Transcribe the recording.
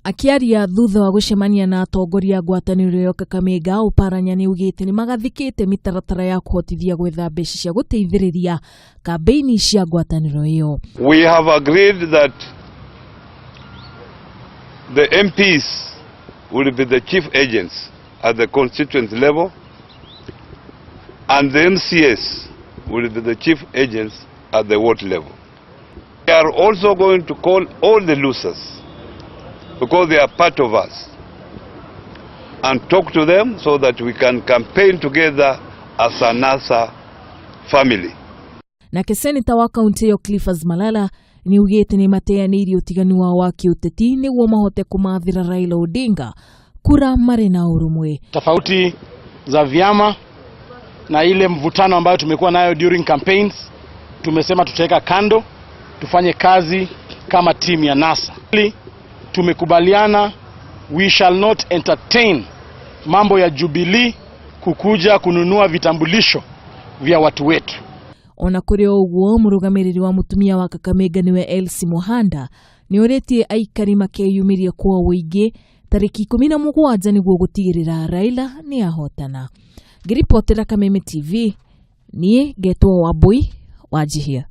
Akĩaria thutha wa gũcemania na atongoria a ngwatanĩro ĩyo Kakamega, Oparanya nĩaugĩte nĩmagathĩkĩte mĩtaratara ya kũhotithia gwetha mbeca cia gũteithĩrĩria kambĩini cia ngwatanĩro ĩyo. We have agreed that the MPs will be the chief agents at the constituent level and the MCAs will be the chief agents at the ward level. We are also going to call all the losers because they are part of us and talk to them so that we can campaign together as a NASA family. Nake seneta wa kaunti ĩyo Cleophas Malala nĩaugĩte nĩmateanĩirie ũtiganu wao wa kĩũteti nĩguo mahote kũmathĩra Raila Odinga kura marĩ na ũrũmwe. Tofauti za vyama na ile mvutano ambayo tumekuwa nayo during campaigns, tumesema tutaweka kando, tufanye kazi kama timu ya NASA. Tumekubaliana we shall not entertain mambo ya Jubilee kukuja kununua vitambulisho vya watu wetu. Ona kũrĩ o ũguo, mũrũgamĩrĩri wa mũtumia wa Kakamega nĩwe Elsie Muhanda nĩorĩtie aikari makeyumĩria kwa ũingĩ tarĩki 17 nĩguo gũtigĩrĩra Raila nĩ ahotana. Ngĩribotera Kameme TV, niĩ ngetwo Wambui Wanjihia.